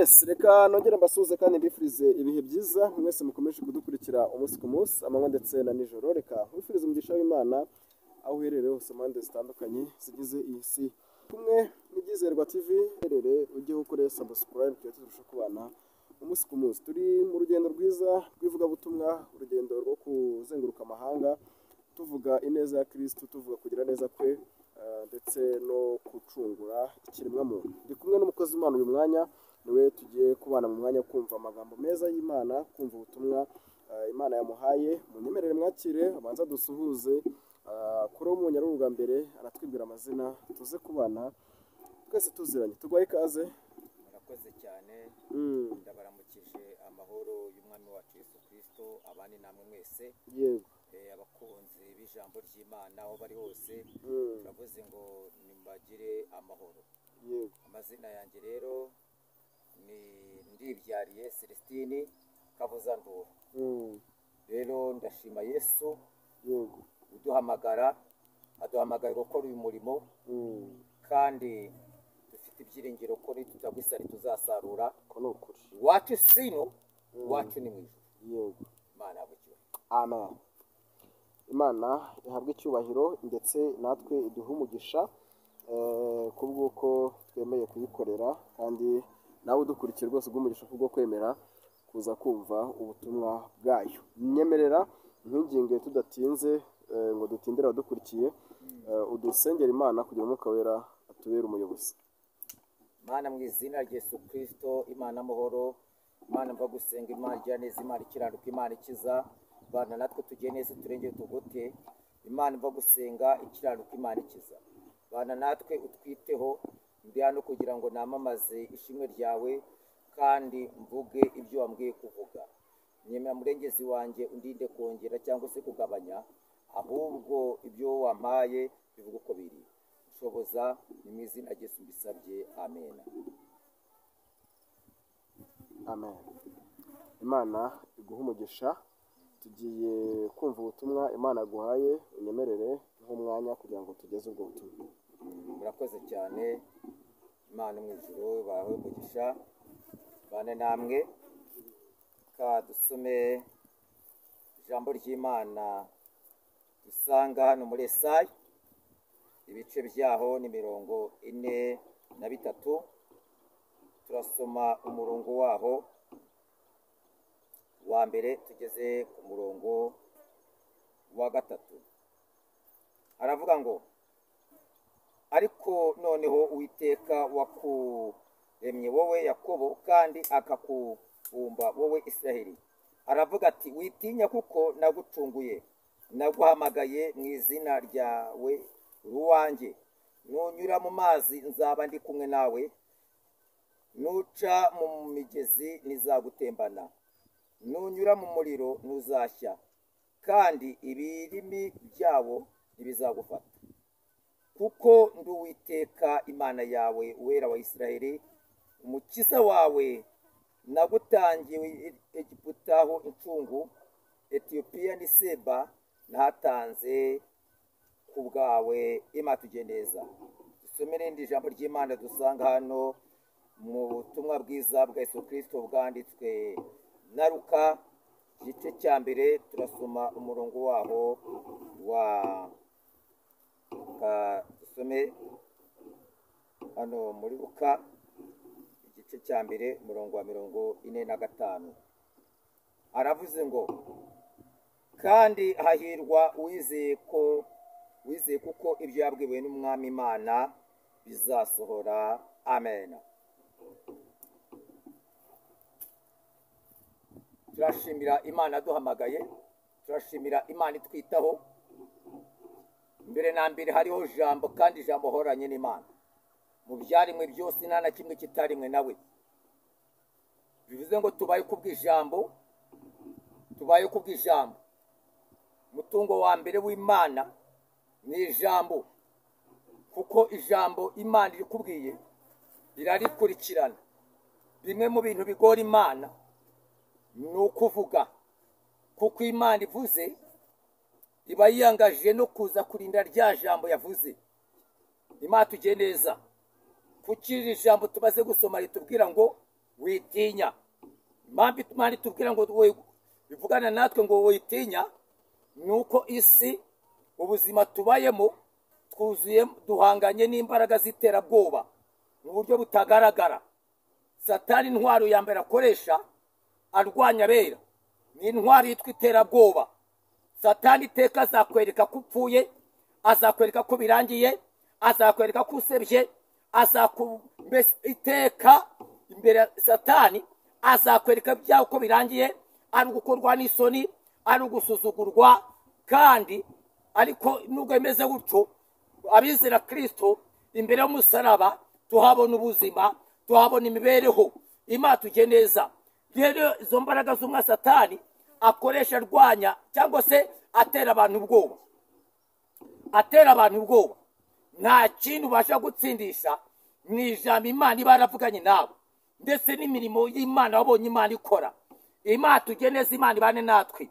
Yes, reka nongere mbasuhuze kandi mbifurize ibihe byiza mwese mukomeje kudukurikira umunsi ku munsi, amanywa ndetse na nijoro. Reka nkwifurize umugisha w'Imana aho uherereye hose mu mpande zitandukanye zigize iyi si. Kumwe n'Ibyizerwa TV, uherere ujye ukore subscribe tujye turushaho kubana umunsi ku munsi. Turi mu rugendo rwiza rw'ivugabutumwa, urugendo rwo kuzenguruka amahanga tuvuga ineza ya Kristo, tuvuga kugira neza kwe ndetse no gucungura ikiremwamuntu. Ndi kumwe n'umukozi w'Imana uyu mwanya, niwe tugiye kubana mu mwanya wo kumva amagambo meza y'Imana, kumva ubutumwa Imana yamuhaye. Munyemerere mwakire, abanza dusuhuze kuri uwo munyarubuga mbere aratwibwira amazina, tuze kubana twese tuziranye. Tuguhaye ikaze. Murakoze cyane. Ndabaramukije amahoro y'Umwami wacu Yesu Kristo abane namwe mwese. Yego. Abakunzi b'ijambo ry'Imana aho bari hose, turavuze ngo nimbagire amahoro. Yego. Amazina yanjye rero ni Ndibyariye Celestine Kavuzanduru. Rero ndashima Yesu. Yego. Uduhamagara, aduhamagara gukora uyu murimo, kandi dufite ibyiringiro ko nitutagwa isari tuzasarura. Ko ni ukuri. Iwacu sino, iwacu ni mu ijuru. Yego. Imana yabukiwe. Amen. Imana ihabwe icyubahiro ndetse natwe iduhe umugisha kubw'uko twemeye kuyikorera, kandi nawe udukurikiye rwose umugisha kubwo kwemera kuza kumva ubutumwa bwayo. Nyemerera nkwinginge tudatinze ngo dutindire abadukurikiye, udusengere Imana kugira Umwuka Wera atubere umuyobozi. Mana mu izina rya Yesu Kristo, Imana amahoro, Imana mva gusenga, Imana igira neza, Imana ikiranuka, Imana ikiza, Bana natwe tugiye neza turengere tugote. Imana mva gusenga, ikiranuka, Imana ikiza, Bana natwe utwiteho. Ndi hano kugira ngo namamaze ishimwe ryawe kandi mvuge ibyo wambwiye kuvuga. Nyemera murengezi wanjye undinde kongera cyangwa se kugabanya, ahubwo ibyo wampaye bivuga uko biri. Nshoboza ni mu izina rya Yesu mbisabye, amen. Amen. Imana iguhe umugisha. Tugiye kumva ubutumwa Imana yaguhaye, unyemerere nk'umwanya kugira ngo tugeze ubwo butumwa. Murakoze cyane. Imana mu ijuru bahe umugisha, bane namwe. Ka dusome ijambo ry'Imana dusanga hano muri Esaya, ibice byaho ni 43. Turasoma umurongo waho wa mbere tugeze ku murongo wa 3. Aravuga ngo: ariko noneho Uwiteka wakuremye wowe Yakobo, kandi akakubumba wowe Israheli, aravuga ati: witinya kuko nagucunguye, naguhamagaye mu izina ryawe ruwanjye. Nunyura mu mazi nzaba ndi kumwe nawe, nuca mu migezi ntizagutembana, nunyura mu muriro ntuzashya, kandi ibirimi byawo ntibizagufata. Kuko ndi Uwiteka Imana yawe, Uwera wa Israheli, Umukiza wawe. Nagutangiye Egiputa ho incungu, Etiyopiya ni Seba nahatanze ku bwawe. Imana tujye neza. Dusome n'irindi jambo ry'Imana dusanga hano mu butumwa bwiza bwa Yesu Kristo bwanditswe na Luka, igice cya 1, turasoma umurongo waho wa dusome hano muri Luka igice cya 1 umurongo wa 45. Aravuze ngo: kandi hahirwa uwizeye kuko ibyo yabwiwe n'Umwami Imana bizasohora. Amen. Turashimira Imana duhamagaye, turashimira Imana itwitaho. Mbere na mbere hariho jambo, kandi ijambo horanye n'Imana. Mu byaremwe byose nta na kimwe kitarimwe nawe. Bivuze ngo tubaye kubw'ijambo, tubaye kubw'ijambo. Umutungo wa mbere w'Imana ni ijambo, kuko ijambo Imana irikubwiye rirarikurikirana. Bimwe mu bintu bigora Imana ni ukuvuga, kuko Imana ivuze iba yiyangaje no kuza kurinda rya jambo yavuze. Imana tujye neza. Kuki iri jambo tumaze gusoma ritubwira ngo Witinya. Impamvu Imana itubwira ngo bivugana natwe ngo witinya, ni uko isi ubuzima tubayemo twuzuye, duhanganye n'imbaraga z'iterabwoba mu buryo butagaragara. Satani intwaro ya mbere akoresha arwanya abera ni intwaro yitwa iterabwoba. Satani iteka azakwereka ko upfuye, azakwereka ko birangiye, azakwereka ko usebye, iteka imbere Satani azakwereka byawe ko birangiye, ari ugukorwa n'isoni, ari ugusuzugurwa. Kandi ariko nubwo bimeze gutyo, abizera Kristo imbere y'umusaraba tuhabona ubuzima, tuhabona imibereho, Imana tujye neza. Rero izo mbaraga z'umwa Satani akoresha arwanya cyangwa se atera abantu ubwoba, atera abantu ubwoba, nta kintu ubasha gutsindisha mu ijambo Imana iba yaravuganye nawe, ndetse n'imirimo y'Imana wabonye Imana ikora. Imana tujye neza, Imana ibane natwe.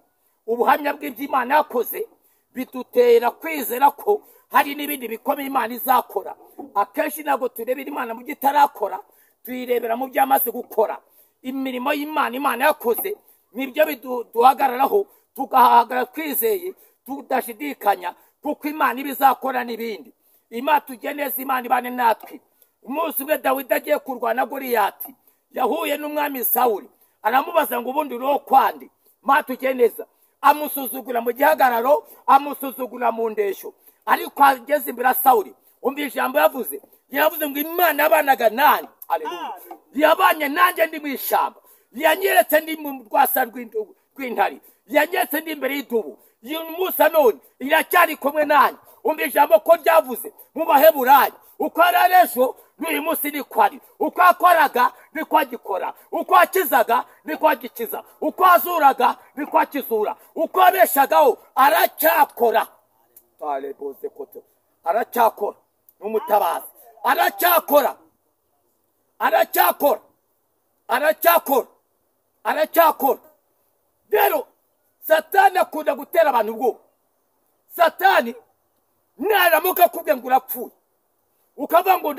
Ubuhamya bw'ibyo Imana yakoze bidutera kwizera ko hari n'ibindi bikomeye Imana izakora. Akenshi ntabwo turebera Imana mu byo itarakora, tuyirebera mu byo yamaze gukora. Imirimo y'Imana Imana yakoze nibyo biduhagararaho, tugahagarara twizeye tudashidikanya, kuko Imana iba izakora n'ibindi. Imana tujye neza, Imana ibane natwe. Umunsi umwe Dawidi agiye kurwana Goliyati, yahuye n'umwami Sawuli, aramubaza ngo ubundi uriho kwande? Imana tujye neza. Amusuzugura mu gihagararo, amusuzugura mu ndeshyo, ariko ageze imbere ya Sawuli, umva ijambo yavuze. Yavuze ngo Imana yabanaga nanjye, haleluya, yabanye nanjye ndi mu ishyamba, yanyeretse ndi mu rwasa rw'intare, yanyeretse ndi imbere y'idubu, uyu munsi none iracyari kumwe nanjye. Umva ijambo ko ryavuze mu Baheburayo, uko ari ejo n'uyu munsi niko ari, uko yakoraga niko agikora, uko akizaga niko agikiza, uko azuraga niko akizura, uko abeshagaho aracyakora. Aracyakora, ni umutabazi, aracyakora, aracyakora, aracyakora, aracyakora. Rero Satani akunda gutera abantu ubwoba. Satani naramuka akubwiye ngo urapfuye, ukavuga ngo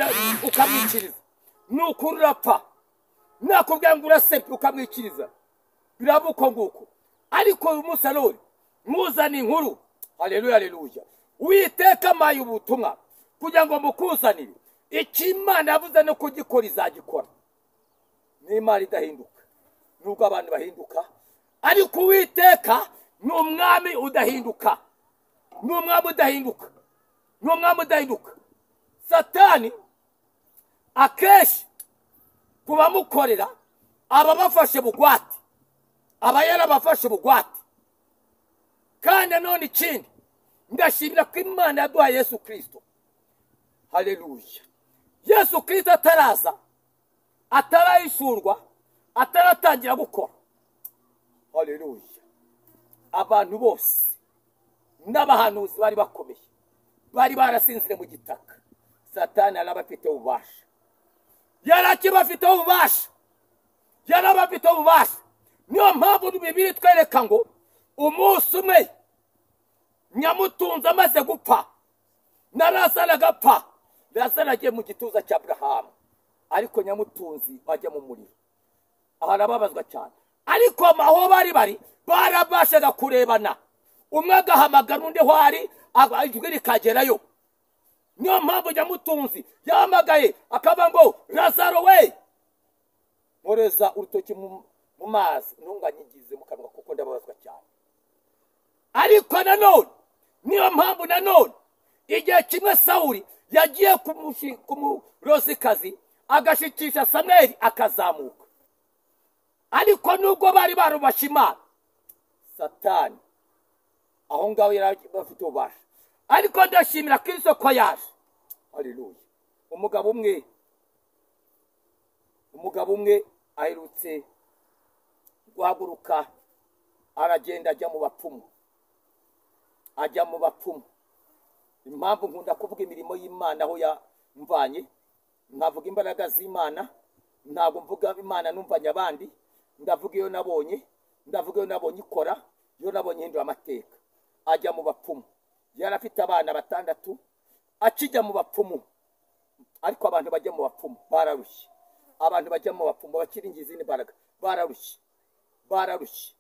ukamwikiriza, ni ukuri urapfa. Nakubwira ngo urasebye, ukamwikiriza, biraba uko nguko. Ariko uyu munsi none muzana inkuru, haleluya, haleluya. Uwiteka ampaye ubutumwa kugira ngo mukuzanire icyo Imana yavuze no kugikora, izagikora. Ni Imana idahinduka, nubwo abantu bahinduka, ariko Uwiteka ni umwami udahinduka, ni umwami udahinduka, ni umwami udahinduka. Satani akenshi ku bamukorera aba bafashe bugwate, aba yarabafashe bugwate. Kandi nanone ikindi, ndashimira ko Imana yaduhaye Yesu Kristo, haleluya. Yesu Kristo ataraza, atarahishurwa, ataratangira gukora, haleluya, abantu bose n'abahanuzi bari bakomeye bari barasinzire mu gitaka. Satani yarabafiteho ububasha, yarakibafiteho ububasha, yarabafiteho ububasha. Niyo mpamvu Bibiliya itwereka ngo umunsi umwe Nyamutunzi amaze gupfa na Lazaro agapfa, Lazaro agiye mu gituza cya Aburahamu, ariko Nyamutunzi ajya mu muriro. Aha arababazwa cyane, ariko aho bari bari barabashaga kurebana, umwe agahamagara undi aho ari, ijwi rikagerayo. Niyo mpamvu Nyamutunzi yahamagaye akaba ngo Lazaro we, nkoreza urutoki mu mazi ntunganyigize mu kanwa kuko ndababazwa cyane. Ariko nanone niyo mpamvu nanone igihe kimwe Sawuli yagiye kumurozikazi agashikisha Samweli akazamuka. Ariko nubwo bari barubasha Imana, Satani aho ngaho yari bafite ububasha. Ariko ndashimira Kristo ko yaje, haleluya. Umugabo umwe aherutse guhaguruka, aragenda ajya mu bapfumu, ajya mu bapfumu. Impamvu nkunda kuvuga imirimo y'Imana aho yamvanye, nkavuga imbaraga z'Imana, ntabwo mvuga Imana numvanye abandi, ndavuga iyo nabonye, ndavuga iyo nabonye ikora, iyo nabonye ihindura amateka. Ajya mu bapfumu, yari afite abana 6, akijya mu bapfumu. Ariko abantu bajya mu bapfumu bararushye. Abantu bajya mu bapfumu bakiringiza izindi mbaraga bararushye, bararushye,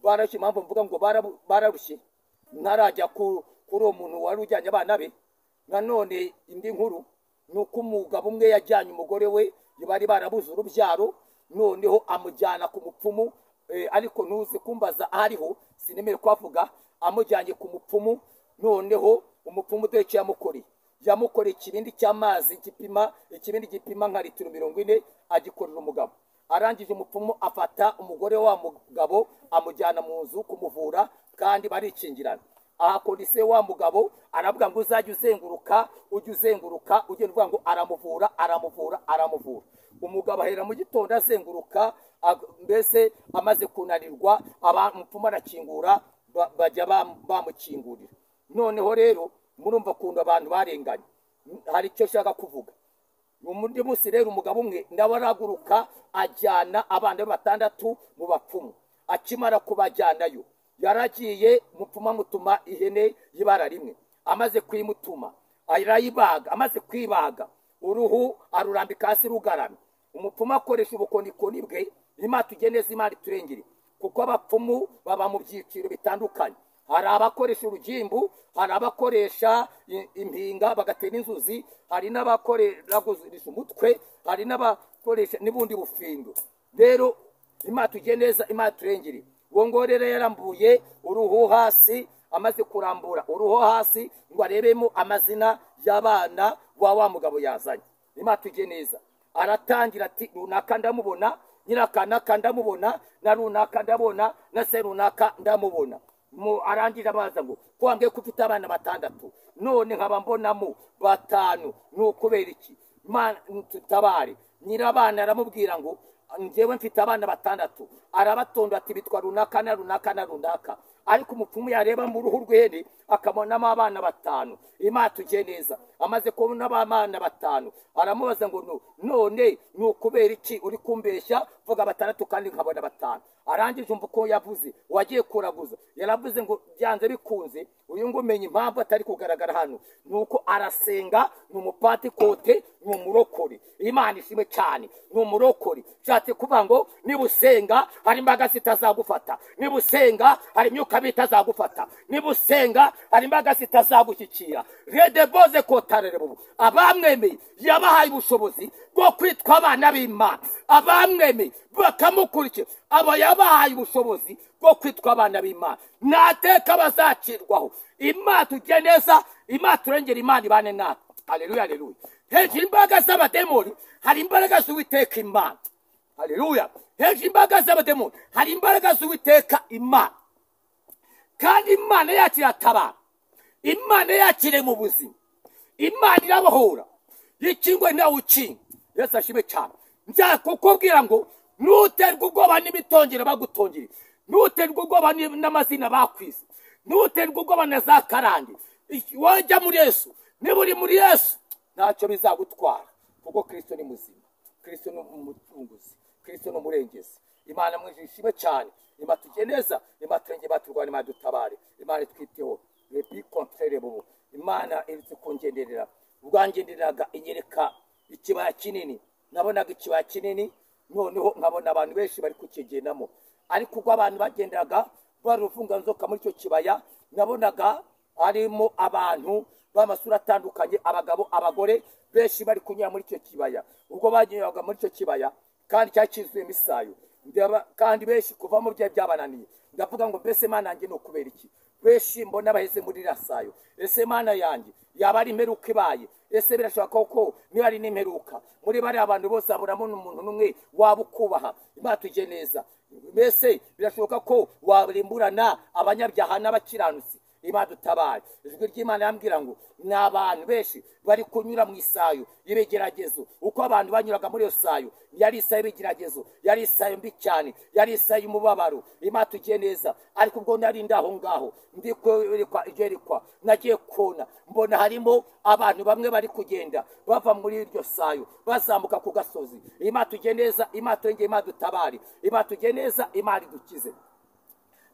bararushye. Impamvu mvuga ngo bararushye, ntarajya kuri uwo muntu wari ujyanye abana be. Nanone indi nkuru ni uko umugabo umwe yajyanye umugore we, bari barabuze urubyaro, noneho amujyana ku mupfumu, ariko ntuze kumbaza ahariho, sinemere kuhavuga. Amujyanye ku mupfumu, noneho umupfumu dore icyo yamukoreye. Yamukoreye ikibindi cy'amazi gipima, ikibindi gipima nka litiro 40, agikorera umugabo. Arangije umupfumu afata umugore wa mugabo amujyana mu nzu kumuvura, kandi barikingirana. Aha se wa mugabo aravuga ngo uzajya uzenguruka, ujye uzenguruka, ugenda uvuga ngo aramuvura, aramuvura, aramuvura. Umugabo ahera mu gitondo azenguruka, mbese amaze kunanirwa, umupfumu arakingura, bajya bamukingurira. Noneho rero murumva ukuntu abantu barenganye. Hari icyo nshaka kuvuga. Undi munsi rero umugabo umwe nawe arahaguruka ajyana abana be 6 mu bapfumu. Akimara kubajyanayo yaragiye, umupfumu amutuma ihene y'ibara rimwe. Amaze kuyimutuma arayibaga, amaze kwibaga uruhu arurambika hasi rugaramye. Umupfumu akoresha ubukonikoni bwe. Imana tugeneze, Imana iturengere, kuko abapfumu baba mu byiciro bitandukanye. Hari abakoresha urugimbu, hari abakoresha impinga bagatera inzuzi, hari n'abakoresha umutwe, hari n'abakoresha n'ubundi bufindo. Rero Imana tugeneza, Imana turengere. Uwo ngo rero yarambuye uruhu hasi, amaze kurambura uruhu hasi ngo arebemo amazina y'abana wa mugabo yazanye. Imana tugeneza, aratangira ati runaka ndamubona, nyirakanaka ndamubona, na runaka ndabona, na se runaka ndamubona. Arangije abaza ngo ko wambwiye ko ufite abana 6, none nkaba mbonamo 5, ni ukubera iki? Imana tutabare. Nyirabana aramubwira ngo njyewe mfite abana 6, arabatonda ati bitwa runaka na runaka na runaka. Ariko umupfumu yareba mu ruhu rw'ihene akabonamo abana 5. Imana tujye neza. Amaze kubona abana 5 aramubaza ngo none ni ukubera iki uri kumbeshya vuga 6 kandi nkabona 5? Arangije umva uko yavuze, wagiye kuraguza yaravuze ngo byanze bikunze uyu ngo umenye impamvu atari kugaragara hano nuko arasenga, ni umupantekote, ni umurokore. Imana ishimwe cyane, ni umurokore. Nshatse kuvuga ngo niba usenga hari imbaraga zitazagufata, niba usenga hari imyuka mibi itazagufata, niba usenga hari imbaraga zitazagushyikira. Redeboze kotarere bubu. Abamwemeye yabahaye ubushobozi bwo kwitwa abana b'Imana, abamwemeye bakamukurikira, aba yabahaye ubushobozi bwo kwitwa abana b'Imana. Nateka bazacirwaho. Imana tujye neza, Imana turengera, Imana ibane natwe. Haleluya, haleluya. Hejuru imbaraga z'abademoni hari imbaraga z'Uwiteka Imana. Haleluya. Hejuru imbaraga z'abademoni hari imbaraga z'Uwiteka Imana. Kandi Imana yacu iratabara, Imana yakire mu buzima, Imana irabohora. Ikingwe nawe ukinga. Yesu ashimwe cyane. Njya kukubwira ngo nuterwa ubwoba n'imitongero bagutongere, nuterwa ubwoba n'amazina bakwise, nuterwa ubwoba na za karande, wajya muri Yesu. Niba uri muri Yesu ntacyo bizagutwara, kuko Kristo ni muzima, Kristo ni umucunguzi, Kristo ni umurengezi. Imana mwijishime cyane, Imana tugeneza, Imana turenge, baturwane, Imana dutabare, Imana twiteho. Repi contraire bubu. Imana iretse kungenderera, ubwangendereraga inyereka ikibaya kinini. Nabonaga ikibaya kinini, noneho nkabona abantu benshi bari kukigendamo. Ariko ubwo abantu bagendaga barufunga nzoka muri icyo kibaya, nabonaga harimo abantu b'amasura atandukanye, abagabo, abagore benshi bari kunyura muri icyo kibaya. Ubwo bagendaga muri icyo kibaya kandi cyakizuye imisayo, kandi benshi kuva mu byaha byabananiye. Ndavuga ngo mbese Mana yanjye ni ukubera iki? Benshi mbona baheze muri rasayo. Ese Mana yanjye yaba ari imperuka ibaye? Ese birashoboka ko niba ari n'imperuka muri bari abantu bose aburamo n'umuntu n'umwe waba ukubaha? Imana tujye neza. Mbese birashoboka ko warimburana abanyabyaha n'abakiranutsi? Imana dutabare. Ijwi ry'Imana yambwira ngo ni abantu benshi bari kunyura mu isayo y'ibigeragezo. Uko abantu banyuraga muri iyo sayo, yari isayo y'ibigeragezo, yari isayo mbi cyane, yari isayo y'umubabaro. Imana tujye neza. Ariko ubwo nari ndaho ngaho ndi kwerekwa igerekwa, nagiye kona mbona harimo abantu bamwe bari kugenda bava muri iryo sayo bazamuka ku gasozi. Imana tujye neza, Imana turengere, Imana dutabare, Imana tujye neza, Imana idukize.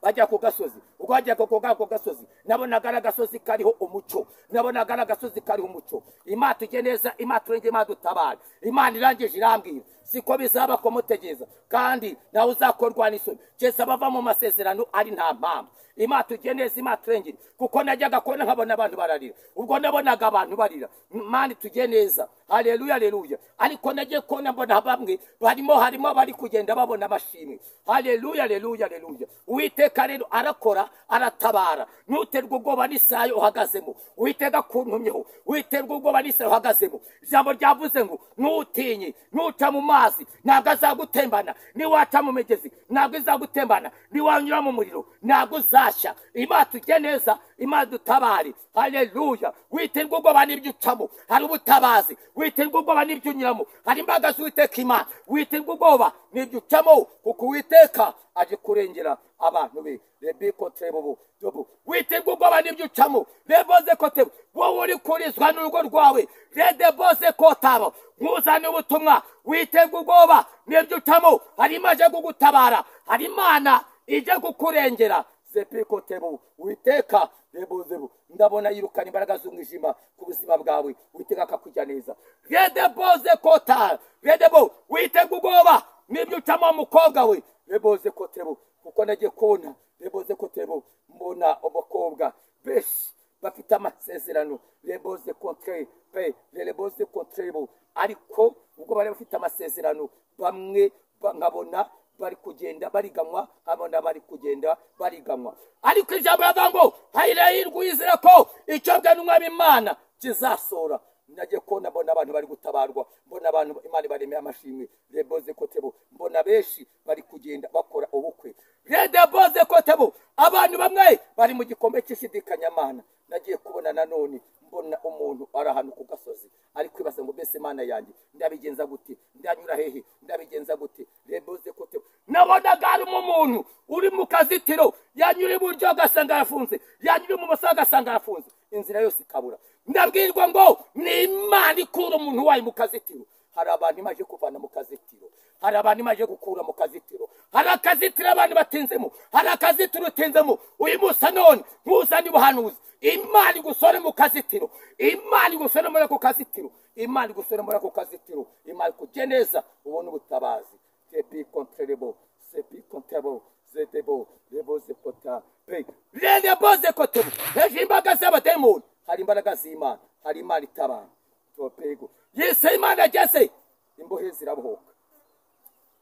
Bajya ku gasozi, ubwo bajya ku gasozi nabonaga ari agasozi kariho umucyo, nabonaga ari agasozi kariho umucyo. Imana tujye neza, Imana turengere, Imana dutabare. Imana irangije irambwira Siko bizaba kumutegereza, kandi nawe uzakorwa n'isoni cyese abava mu masezerano ari nta mpamvu. Imana tujye neza, Imana turengere, kuko najyaga kubona nkabona abantu bararira, ubwo nabonaga abantu barira. Imana tujye neza, haleluya, haleluya. Ariko nagiye kubona mbona bamwe harimo bari kugenda babona amashimwe. Haleluya, haleluya, haleluya. Uwiteka rero arakora, aratabara. Ntuterwe ubwoba n'isaha uhagazemo. Uwiteka akuntumyeho, witerwa ubwoba n'isaha uhagazemo. Ijambo ryavuze ngo ntutinye, nuca mu mazi ntabwo azagutembana, niwaca mu migezi ntabwo izagutembana, niwanyura mu muriro ntabwo uzashya. Imana tujye neza, Imana dutabare. Haleluya. Witerwa ubwoba n'ibyo ucamo, hari ubutabazi. Witerwa ubwoba n'ibyo unyuramo, hari imbaraga z'Uwiteka Imana. Witerwa ubwoba n'ibyo ucamo, kuko Uwiteka aje kurengera abantu be. Rebiko trebobo dobo. Witerwa ubwoba n'ibyo ucamo, reboze kote wowe uri kurizwa n'urugo rwawe, redeboze kotabo nkuzane ubutumwa. Witerwa ubwoba n'ibyo ucamo, hari Imana ije kugutabara, hari Imana ije kukurengera. Zepiko tebo Uwiteka rebozebu. Ndabona yirukana imbaraga z'umwijima ku buzima bwawe, Uwiteka akakujya neza. Redeboze kota redebo. Witerwa ubwoba n'ibyo ucamo mukobwa we, reboze kotebo, kuko nagiye kubona reboze kotebo mbona abakobwa benshi bafite amasezerano reboze kontre pe reboze kontrebo, ariko ubwo bari bafite amasezerano bamwe nkabona bari kugenda bariganwa, nkabona bari kugenda bariganwa. Ariko ijambo ravuga ngo hahirwa uwizera ko icyo bwa n'umwami Imana kizasora. Nagiye kubona mbona abantu bari gutabarwa, mbona abantu Imana ibaremeye amashimwe reboze kotebo, mbona benshi bari kugenda bakora ubukwe redeboze kotebo. Abantu bamwe bari mu gikombe cy'ishidikanyamana. Nagiye kubona nanone mbona umuntu ari ahantu ku gasozi ari kwibaza ngo mbese Imana yanjye ndabigenza gute, ndanyura hehe, ndabigenza gute, reboze kotebo. Nabonaga harimo umuntu uri mu kazitiro, yanyura iburyo agasanga arafunze, yanyura ibumoso agasanga arafunze, inzira yose ikabura. Ndabwirwa ngo ni Imana ikura umuntu wayo mu kazitiro. Hari abantu imaje kuvana mu kazitiro, hari abantu imaje gukura mu kazitiro, hari akazitiro abantu batinzemo, hari akazitiro utinzemo. Uyu munsi none nkuzanye ubuhanuzi, Imana igusore mu kazitiro, Imana igusore muri ako kazitiro, Imana igusore muri ako kazitiro, Imana ikujye neza ubone ubutabazi. Tepi kontrebo sepi kontrebo zedebo reboze kota pe reboze kotebo. Hejuru imbaraga z'abademoni hari imbaraga z'Imana, hari Imana itabara. Topego Yesu Imana ageze imbohe zirabohoka.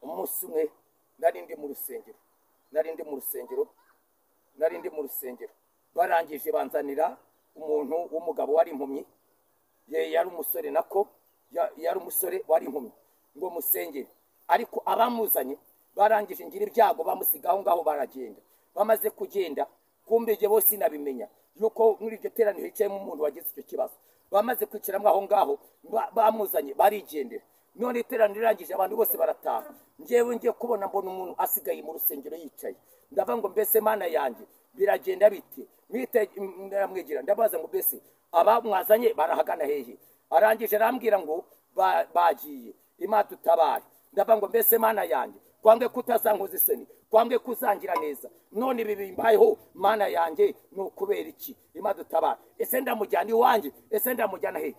Umunsi umwe nari ndi mu rusengero, nari ndi mu rusengero, nari ndi mu rusengero, barangije banzanira umuntu w'umugabo wari impumyi, yari umusore nako yari umusore wari impumyi ngo musengere. Ariko abamuzanye barangije ngira ibyago bamusiga aho ngaho baragenda. Bamaze kugenda kumbe je bose sinabimenya yuko muri iryo teraniro hicayemo umuntu wagize icyo kibazo. Bamaze kwicaramo aho ngaho bamuzanye barigendera. None iteraniro rirangije abantu bose barataha. Njyewe ngiye kubona mbona umuntu asigaye mu rusengero yicaye. Ndavuga ngo mbese Mana yanjye biragenda bite? Ndamwigira ndabaza ngo mbese abamwazanye barahagana hehe? Arangije arambwira ngo bagiye. Imana tutabare. Ndavuga ngo mbese Mana yanjye kwange kutazankoza isoni, kwange kuzangira neza, none ibi bimbayeho Mana yanjye ni ukubera iki? Imana dutabara. Ese ndamujyana iwanjye? Ese ndamujyana he?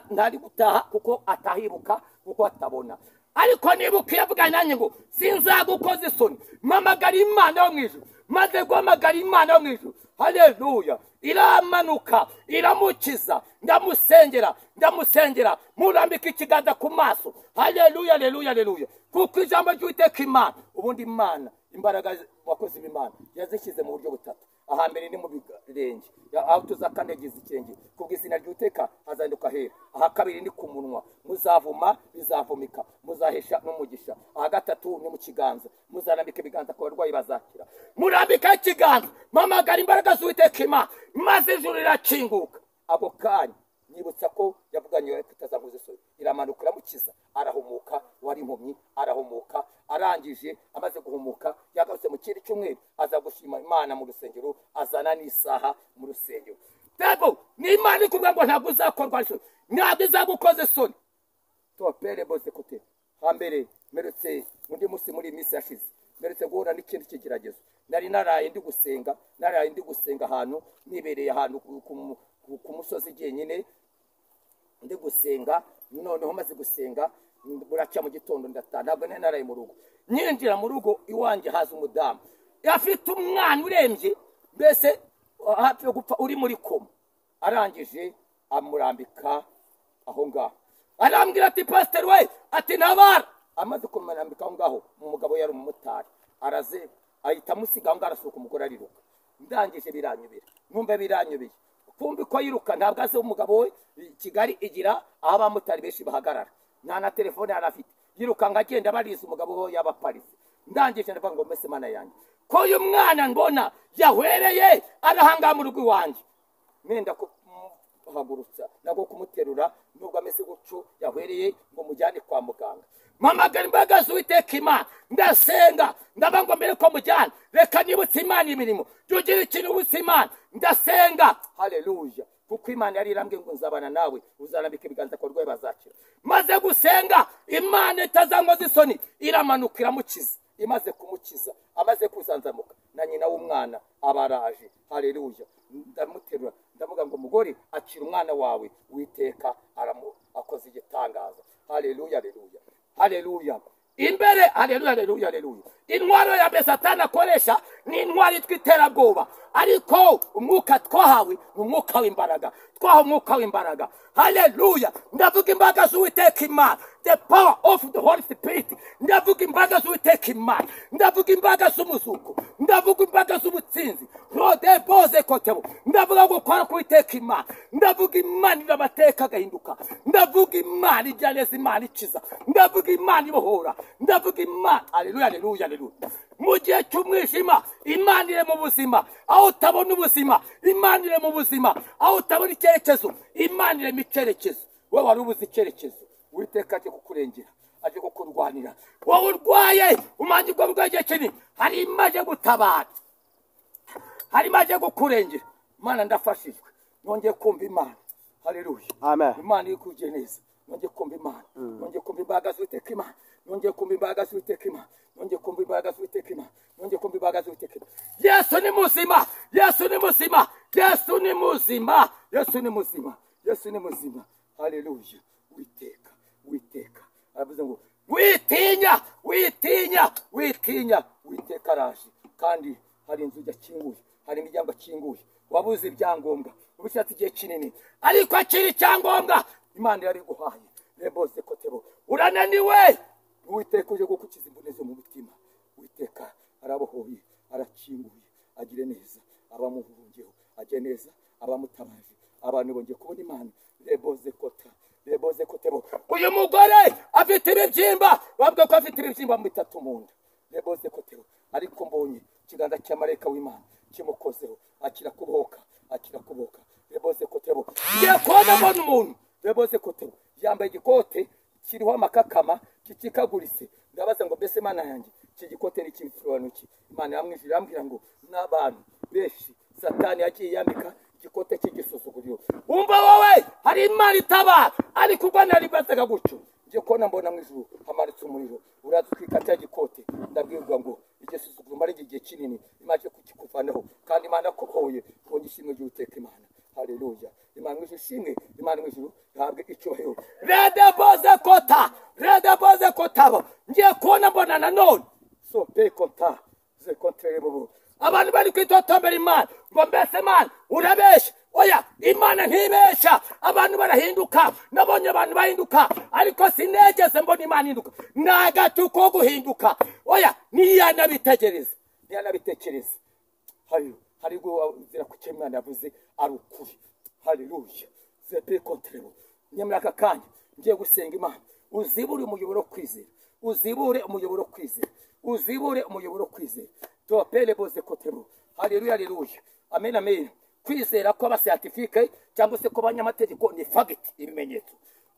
Ntari gutaha kuko atahibuka, kuko atabona. Ariko nibuka yavuga nanjye ngo sinzagukoza isoni, mpamagara Imana yo mu ijuru. Maze guhamagara Imana yo mu ijuru, haleluya, iramanuka iramukiza. Ndamusengera, ndamusengera, murambika ikiganza ku maso. Haleluya, haleluya, haleluya. Kuko ijambo ry'Uwiteka Imana, ubundi Imana imbaraga wakoze Imana yazishyize mu buryo butatu. Ahambere ni mu birenge, aho tuzakandagiza ikirenge kubw'izina ry'Uwiteka hazahinduka hera. Aha kabiri ni ku munwa, muzavuma bizavumika, muzahesha n'umugisha. Aha gatatu ni mu kiganza, muzarambika ibiganza ku barwayi bazakira. Murambika ikiganza, mpamagara imbaraga z'Uwiteka Imana, maze ijuru rirakinguka. Ako kanya nibutsa ko yavuganye kutazamuza isoni, iramanuka iramukiza, arahumuka. Wari impumyi arahumuka. Arangije amaze guhumuka yagarutse mu kindi cyumweru aza gushima Imana mu rusengero, azana n'isaha mu rusengero. Debo ni Imana ikubwira ngo ntabwo uzakorwa isoni, ntabwo izagukoza isoni. Topere bose kote hambere merutse undi munsi muri minsi yashize merutse guhura n'ikindi kigeragezo. Nari naraye ndi gusenga, naraye ndi gusenga ahantu nibereye ahantu ku musozi jyenyine ndi gusenga. Noneho maze gusenga Buracya mu gitondo ndataha, ntabwo nari naraye mu rugo. Nyinjira mu rugo iwanjye haza umudamu afite umwana urembye, mbese hafi yo gupfa, uri muri koma. Arangije amurambika aho ngaho, arambwira ati pasiteri we, ati ntabara. Amaze kumurambika aho ngaho, umugabo yari umumotari, araze ahita amusiga aho ngaho, arasohoka, umugore ariruka. Ndangije biranyobera, numva biranyobeye, kumbi ko yiruka ntabwo azi umugabo we. Kigali igira aho abamotari benshi bahagarara, nta na telefone yari afite. Yirukanka agenda bariza umugabo we yabaparitse. Ndangije ndavuga ngo mbese Mana yanjye, ko uyu mwana mbona yahwereye arahangama mu rugo iwanjye, nenda kumuhagurutsa nabwo kumuterura nubwo ameze gutyo yahwereye, ngo mujyane kwa muganga. Mpamagara imbaga z'Uwiteka Imana, ndasenga, ndavuga ngo mbere ko mujyana reka nibutse Imana imirimo, tugire ikintu ubutse Imana. Ndasenga, haleluya, kuko Imana yari irambwiye ngo nzabana nawe, uzarambika ibiganza ku barwayi bazakira. Maze gusenga, Imana itazankoza isoni iramanuka iramukiza. Imaze kumukiza, amaze kuzanzamuka, na nyina w'umwana abaraje, haleluya. Ndamuterura, ndavuga ngo mugore, akira umwana wawe, Uwiteka akoze igitangaza. Haleluya, haleluya, haleluya. Imbere, haleluya, haleluya, haleluya. Intwaro ya mbere Satani akoresha ni intwaro yitwa iterabwoba, ariko umwuka twahawe ni umwuka w'imbaraga, twahawe umwuka w'imbaraga. Haleluya. Ndavuga imbaraga z'Uwiteka Imana, the power of the Holy Spirit. Ndavuga imbaraga z'Uwiteka Imana, ndavuga imbaraga z'umuzuko, ndavuga imbaraga z'ubutsinzi, rode boze kotebo. Ndavuga gukora k'Uwiteka Imana, ndavuga Imana iramateka agahinduka, ndavuga Imana ijya neza, Imana ikiza, ndavuga Imana ibohora, ndavuga Imana. Haleluya, haleluya, haleluya. Mu gihe cy'umwijima Imana iri mu buzima, aho utabona ubuzima Imana iri mu buzima, aho utabona icyerekezo Imana iri mu icyerekezo. Wowe wari ubuze icyerekezo, Uwiteka aje kukurengera, aje kukurwanira. Wowe urwaye umangirwa bw'igihe kinini, hari Imana gutabara, hari Imana kukurengera. Imana ndafashijwe, nongeye kumva Imana. Haleluya, amen. Imana iri kugiye neza, nongeye kumva Imana, nongeye kumva imbaraga z'Uwiteka Imana, nongeye kumva imbaraga z'Uwiteka Imana, nongeye kumva imbaraga z'Uwiteka Imana, nongeye kumva imbaraga z'Uwiteka Imana. Yesu ni muzima, Yesu ni muzima, Yesu ni muzima, Yesu ni muzima, Yesu ni muzima. Haleluya. Uwiteka, Uwiteka aravuze ngo witinya, witinya, witinya. Uwiteka araje, kandi hari inzu yakinguye, hari imiryango akinguye. Wabuze ibyangombwa, ubishatse igihe kinini, ariko akiri icyangombwa Imana yari guhaye. Reboze kotebo, urananiwe, Uwiteka uje gukukiza imvune zo mu mutima. Uwiteka arabohoye, arakinguye, agire neza abamuhungiyeho, agire neza abamutabaje. Abantu bongeye kubona Imana. Reboze kota, reboze kotebo. Uyu mugore afite ibibyimba, bavuga ko afite ibibyimba bitatu mu nda. Reboze kotebo, ariko mbonye ikiganza cya marayika w'Imana kimukozeho, akira kubohoka, akira kubohoka. Reboze kotebo, ngiye kubona mbona umuntu. Reboze kotebo yambaye igikote kiriho amakakama kicikaguritse. Ndabaza ngo mbese Imana yanjye, iki gikote ni ikisobanuro ki? Imana yamwijira irambwira ngo n'abantu benshi Satani yagiye yambika igikote cy'igisuzuguriro. Umva wowe, hari Imana itabara, ariko ubwo naribazaga gutyo, ngiye kubona mbona mu ijuru hamanitse umuriro uratwika cya gikote. Ndabwirwa ngo igisuzuguriro mara igihe kinini Imana ije kukikuvanaho, kandi Imana kubohoye. Ngo ishimwe ry'Uwiteka Imana. Haleluya. Imana mw'ijuru ishimwe, Imana mw'ijuru ihabwe icyubahiro. Rede boze kota, rede boze kotabo. Ngiye kubona mbona nanone so pe kota ze kontrere bobo. Abantu bari kwitotombera Imana ngo mbese Imana urabesha. Oya, Imana ntibesha. Abantu barahinduka, nabonye abantu bahinduka, ariko sinegeze mbona Imana ihinduka. Nagatu ko guhinduka. Oya, niyanabitegereza, niyanabitekereza. Haleluya. Hari zira kucyo Imana yavuze ari ukuri. Haleluya. Zepe kontrebo. Nyamara aka kanya ngiye gusenga Imana. Uzibure umuyoboro kwizera, uzibure umuyoboro kwizera, uzibure umuyoboro kwizera. Topele boze kotebo. Haleluya, haleluya. Amen, amen. Kwizera kw'abascientifique cyangwa se kw'abanyamategeko ni fact, ibimenyetso.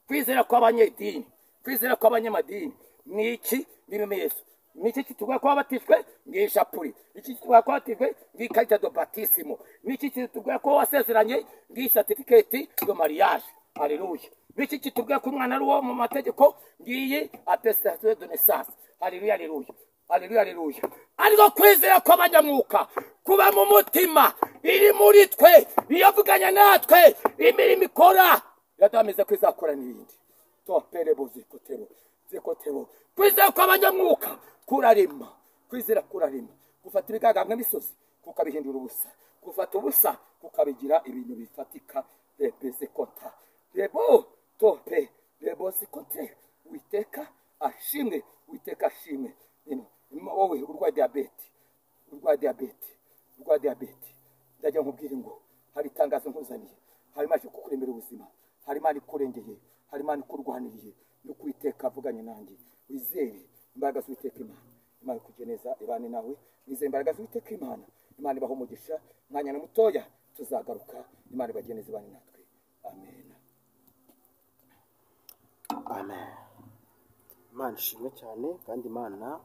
Kwizera kw'abanyedini, kwizera kw'abanyamadini ni iki? Ni ibimenyetso. Niki kitubwira ko wabatijwe? Ngishapuri. Iki kitubwira ko wabatijwe? Ngikarita do baptismo. Niki kitubwira ko wasezeranye? Ngi certificate de mariage. Haleluya. Niki kitubwira ko umwana ari uwo mu mategeko? Ngiyi attestation de naissance. Haleluya, haleluya. Haleluya, haleluya. Ariko kwizera kw'abanyamwuka kuba mu mutima, iri muri twe, iyavuganya natwe, imirimo ikora yaduhamiza ko izakora n'ibindi. Topere boze kotero. Zekotebo. Kwizera kw'abanyamwuka kurarema. Kwizera kurarema. Gufata ibigaga misozi kukabihindura ubusa. Gufata ubusa kukabigira ibintu bifatika. Rebezekota. Rebo tope. Rebo sikote. Witeka ashimwe. Witeka ashimwe. Wowe urwaye diabete. Urwaye diabete. Urwaye diabete. Ndajya nkubwira ngo hari itangazo nkuzaniye. Hari maje kukuremera ubuzima. Hari Imana ikurengeye. Hari Imana ikurwaniriye. No kwiteka avuganye nanjye. Wizere imbaraga z'Uwiteka Imana. Imana ikugeneza ibane nawe. Wizere imbaraga z'Uwiteka Imana. Imana ibaho umugisha. Mwanya na mutoya tuzagaruka. Imana ibageneze ibane natwe. Amen. Amen. Imana ishimwe cyane kandi Imana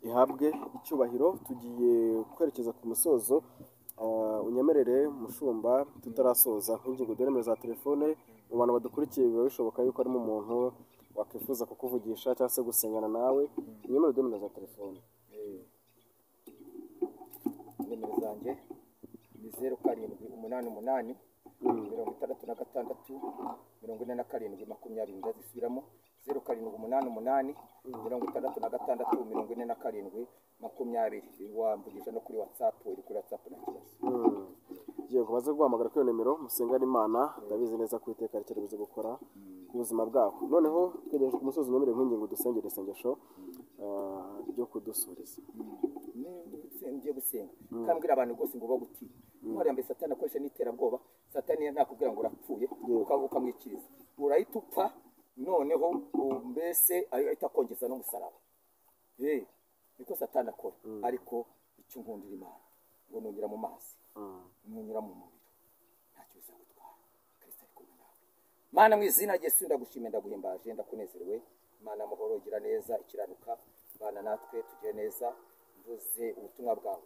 ihabwe icyubahiro. Tugiye kwerekeza ku musozo. Unyemerere mushumba tutarasoza nk'ingingo dore nimero za telefone mu bantu badukurikiye, biba bishoboka yuko harimo umuntu wakwifuza kukuvugisha cyangwa se gusengana nawe. Unyemerere dore nimero za telefone. Nimero zanjye ni 0788 66 47 20. Ndazisubiramo 0788 66 47 20. Wamvugisha no kuri WhatsApp, iri kuri WhatsApp nta kibazo. Yego, baze guhamagara kuri iyo nimero musengane Imana. Ndabizi neza ko Uwiteka ari cyo buze gukora ku buzima bwako. Noneho twegereje ku musozi, unyemerere nk'ingingo dusengere isengesho ryo kudusubiza. Ngiye gusenga kambwira abantu rwose ngo bagutinya. Intwari ya mbere Satani akoresha n'iterabwoba. Satani ntakubwira ngo urapfuye, ukamwikiriza urahita upfa. Noneho mbese ahita akongeza n'umusaraba. Niko Satani akora. Ariko icyo nkundira Imana ngo nunyura mu mazi, nunyura mu muriro, ntacyo bizagutwara. Kristo ari kumwe nawe. Mana mu izina rya Yesu ndagushimye, ndaguhimbaje, ndakunezerewe. Mana amahoro, gira neza, ikiranuka, bana natwe, tugire neza. Mvuze ubutumwa bwawe,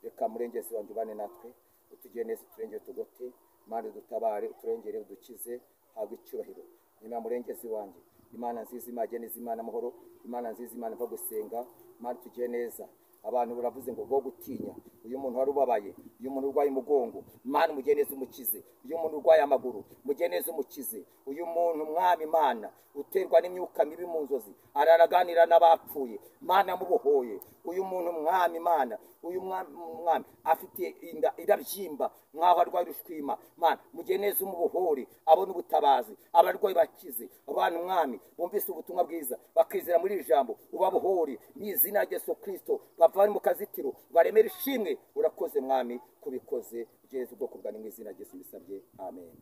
reka murengezi wanjye ubane natwe, utugire neza, uturengere, tugote. Mana udutabare, uturengere, udukize, habwe icyubahiro. Imana murengezi wanjye, Imana nziza, Imana neza, Imana amahoro, Imana nziza, Imana iva gusenga, Imana tugire neza. Abantu baravuze ngo bo gutinya uyu muntu wari ubabaye, uyu muntu urwaye umugongo, Imana mugire neza umukize. Uyu muntu urwaye amaguru, mugire neza umukize. Uyu muntu mwami Imana uterwa n'imyuka mibi mu nzozi, araraganira n'abapfuye, Imana mubohoye. Uyu muntu mwami Imana, uyu mwami afite inda irabyimba nkaho arwaye urushwima, Imana mugire neza umubohore, abone ubutabazi, abarwayi bakize. Abantu mwami bumvise ubutumwa bwiza bakizera muri iri jambo, ubabohore mu izina rya Yesu Kristo, bavane mu kazitiro, baremere ishimwe. Urakoze mwami kubikoze, ugeze ubwoko bwawe mu izina rya Yesu bisabye. Amen.